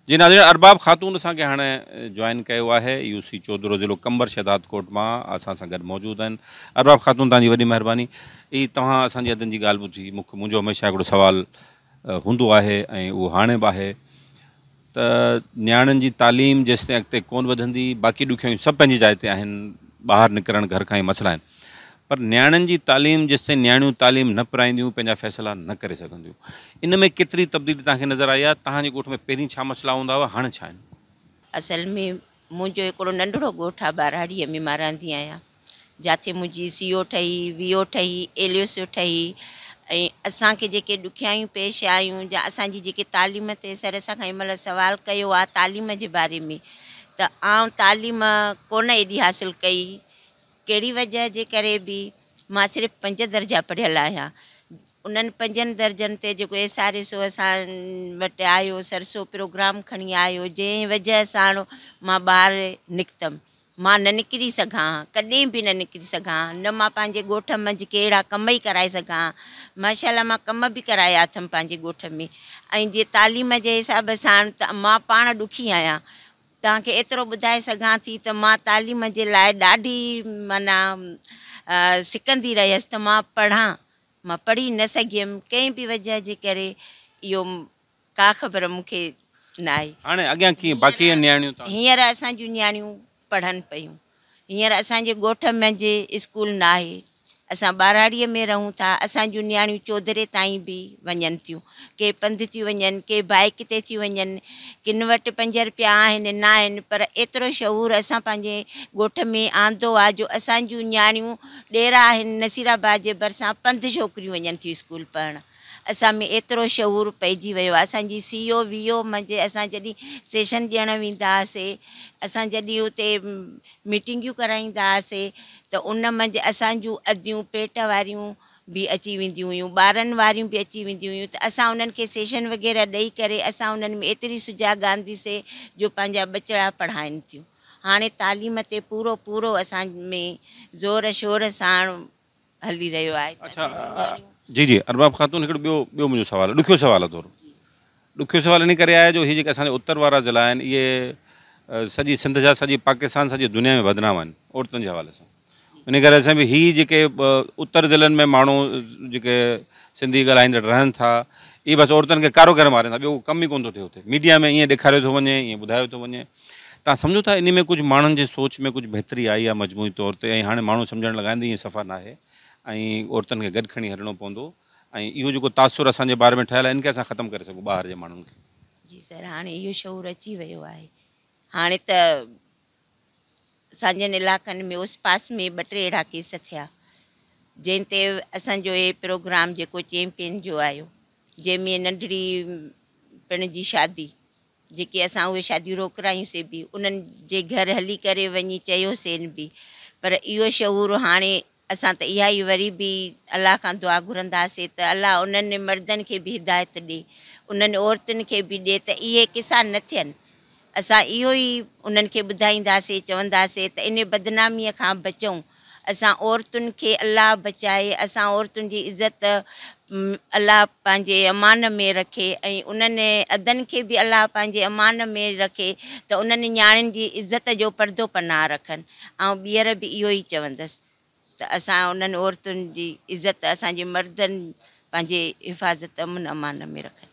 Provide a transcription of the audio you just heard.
جي ناظرين ارباب خاتون اسان کي هاڻي جوائن ڪيو آهي يو سي چودرو ضلعو قمبر شهدادڪوٽ مان اسان سان گڏ موجود آهن ارباب خاتون توهان جي وڏي مهرباني هي توهان اسان جي ادن جي ڳالهه ٻڌي مون کي منهنجو هميشه هڪڙو سوال هوندو آهي ۽ اهو هاڻي به آهي ته نياڻين جي تعليم جيستائين اڳتي ڪون وڌندي باقي ڏکيائيون سڀ پنهنجي جاء تي آهن ٻاهر نڪرڻ گهر کان ئي مسئلا آهن پر نياڻين جي تعليم جيستائين نياڻيون تعليم نه پرائينديون پنهنجا فيصلا نه ڪري سگهنديون ان ۾ ڪيتري تبديلي توهان کي نظر آئي آهي توهان جي ڳوٺ ۾ پهرين ڇا مسئلا هوندا هئا هاڻي ڇا آهن؟ اصل ۾ منهنجو هڪڙو ننڍڙو ڳوٺ آهي ٻهراڙيء ۾ مان رهندي آهيان جاٿي منهنجي سي او ٺهي وي او ٺهي ايل ايس او ٺهي ۽ اسان کي جيڪي ڏکيائيون پيش آيون يا اسان جي جيڪي تعليم تي سر اسان کان هن مهل سوال ڪيو آهي تعليم جي باري ۾ ته آئون تعليم ڪونه ايڏي حاصل ڪئي ڪهڙي وجهه جي ڪري به مان صرف پنج درجا پڙهيل آهيان. انهن پنجن درجن تي جيڪو ايس آر ايس او اسان وٽ آيو سرسو پروگرام کڻي آيو جنهن وجهه ساڻ مان ٻاهر نڪتم. مان نه نڪري سگهان ها، ڪڏهن به نه نڪري سگهان ها، نه مان پنهنجي ڳوٺ منجهه ڪي اهڙا ڪم ئي ڪرائي سگهان ها. ماشاء الله مان ڪم به ڪرايا اٿم پنهنجي ڳوٺ ۾ ۽ جي تعليم جي حساب ساڻ ته مان پاڻ ڏکي آهيان. توهان کي ايترو ٻڌائي سگهان ٿي ته مان تعليم جي لاء ڏاڍي معنيٰ سڪندي رهيس ته مان پڙهان، مان پڙهي نه سگهيم، ڪنهن به وجهه جي ڪري اهو ڪا خبر مون کي نه آهي. هاڻي اڳيان ڪيئن باقي نياڻيون توهان جون؟ هينئر اسان جون نياڻيون پڙهن پيون. هينئر اسان جي ڳوٺ منجهه اسڪول ناهي. اسان ٻهراڙيء ۾ رهون ٿا. اسان جون نياڻيون چودري تائين به وڃن ٿيون. ڪي پنڌ ٿيون وڃن، ڪي بائيڪ تي ٿيون وڃن. ڪن وٽ پنج رپيا آهن، ناهن، پر ايترو شعور اسان پنهنجي ڳوٺ ۾ آندو آ جو اسان جون نياڻيون ڏيرا آهن نصير آباد جي ڀرسان پنڌ ڇوڪريون وڃن ٿيون اسڪول پڙهڻ. اسان ۾ ايترو شعور پئجي ويو آهي. اسان جي سي او وي او منجهه اسان جڏهن سيشن ڏيڻ ويندا هئاسي، اسان جڏهن اتي ميٽنگيون ڪرائيندا هئاسي ته ان منجهه اسان جون اديون پيٽ واريون به اچي وينديون هيون، ٻارن واريون به اچي وينديون هيون ته اسان انهن کي سيشن وغيره ڏئي ڪري اسان انهن ۾ ايتري سجاڳ آندي سي جو پنهنجا ٻچڙا پڙهائين ٿيون. هاڻي تعليم تي پورو پورو اسان ۾ زور شور ساڻ هلي رهيو آهي ته اڇا جي جي ارباب خاتون هڪڙو ٻيو ٻيو منهنجو سوال آهي ڏکيو سوال آهي ٿورو ڏکيو سوال ان ڪري آهي جو هي جيڪي اسان جا اتر وارا ضلعا آهن اهي سڄي سنڌ جا سڄي پاڪستان سڄي دنيا ۾ بدنام آهن عورتن جي حوالي سان ان ڪري اسان به هي جيڪي اتر ضلعن ۾ ماڻهو جيڪي سنڌي ڳالهائيندڙ رهن ٿا اهي بس عورتن کي ڪارو ڪري مارين ٿا ٻيو ڪم ئي ڪونه ٿو ٿئي اتي ميڊيا ۾ ائين ڏيکاريو ٿو وڃي ائين ٻڌايو ٿو وڃي توهان سمجهو ٿا انهي ۾ ڪجهه ماڻهن جي سوچ ۾ ڪجهه بهتري آئي آهي مجموعي طور تي ۽ هاڻي ماڻهو سمجهڻ لڳا آهن ته ائين صفا ناهي ۽ عورتن کي گڏ کڻي هلڻو پوندو ۽ اهو جيڪو تاثر اسان جي باري ۾ ٺهيل آهي ان کي اسان ختم ڪري سگهون ٻاهر جي ماڻهن کي. جي سر هاڻي اهو شعور اچي ويو آهي هاڻي ته اسان جن علائقن ۾ اوس پاس ۾ ٻه ٽي اهڙا ڪيس ٿيا جنهن تي اسان جو هي پروگرام جيڪو چيمپين جو آيو جنهن ۾ ننڍڙي پڻ جي شادي جيڪي اسان اهي شاديون روڪرايون سي به انهن جي گهر هلي ڪري وڃي چيوسين به پر اهو شعور هاڻي اسان ته اها ئي وري به الله کان دعا گهرنداسين ته الله انهن مردن کي به هدايت ڏي انهن عورتن کي به ڏي ته اهي قصا نه ٿين اسان اهو ئي انهن کي ٻڌائينداسين چونداسين ته انهي بدناميء کان بچون اسان عورتن کي الله بچائي، اسان عورتن جي عزت الله پنهنجي امان ۾ رکي ۽ انهن ادن کي به الله پنهنجي امان ۾ رکي ته انهن نياڻين جي عزت جو پردو پناهه رکن. آئون ٻيهر به اهو ئي چوندس ته اسان انهن عورتن جي عزت اسان جي مردن پنهنجي حفاظت امن امان ۾ رکن.